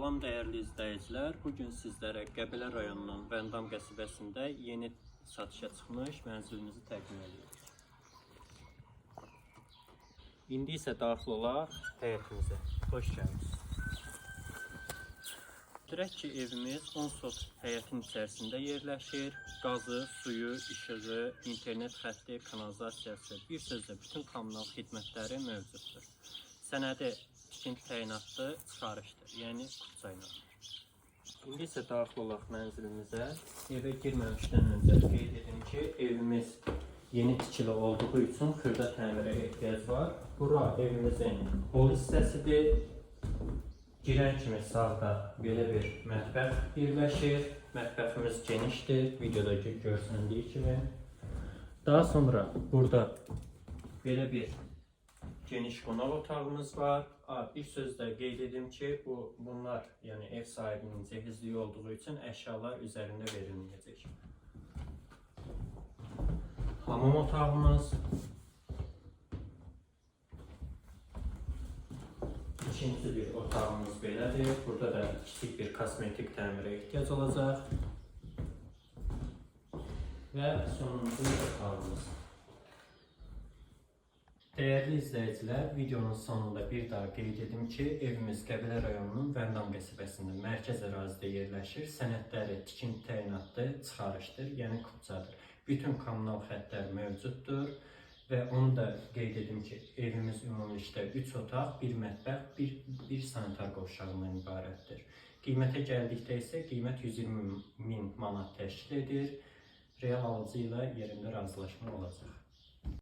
Salam dəyərli izləyicilər. Bu gün sizlərə Qəbələ rayonunun Vəndam qəsəbəsində yeni satışa çıxmış mənzilimizi təqdim edirik. İndi isə daxil olaq həyətimizə. Xoş gəlmisiniz. Bildirək ki, evimiz 10 sot həyətin içərisində yerləşir. Qazı, suyu, işığı, internet xətti, kanalizasiyası, bir sözlə bütün kommunal xidmətləri mövcuddur. Sənədi tikinti təyinatlı çıxarışdır, yəni kupça ilə. İndi isə daxil olaq mənzilimizə. Evə girməmişdən öncə qeyd edim ki, evimiz yeni tikili olduğu üçün xırda təmirə ehtiyac var. Bura evimizin hol hissəsidir. Girən kimi sağda belə bir mətbəx yerləşir. Mətbəximiz genişdir, videoda görsəndiyi kimi. Daha sonra burada belə bir geniş qonaq otağımız var. Bir sözlə qeyd edim ki, bunlar, yəni ev sahibinin cehizliyi olduğu üçün əşyalar üzərində verilməyəcək. Hamam otağımız. İkinci bir otağımız belədir. Burada da kiçik bir kosmetik təmirə ehtiyac olacaq. Və sonuncu otağımız. Dəyərli izləyicilər, videonun sonunda bir daha qeyd edim ki, evimiz Qəbələ rayonunun Vəndam qəsəbəsində mərkəz ərazidə yerləşir. Sənədləri tikinti təyinatlı çıxarışdır, yəni kupçadır. Bütün kommunal xəttlər mövcuddur və onu da qeyd edim ki, evimiz ümumilikdə 3 otaq, 1 mətbəx, bir sanitar qovşağından ibarətdir. Qiymətə gəldikdə isə qiymət 120 min manat təşkil edir. Real alıcı ilə yerində razılaşma olacaq.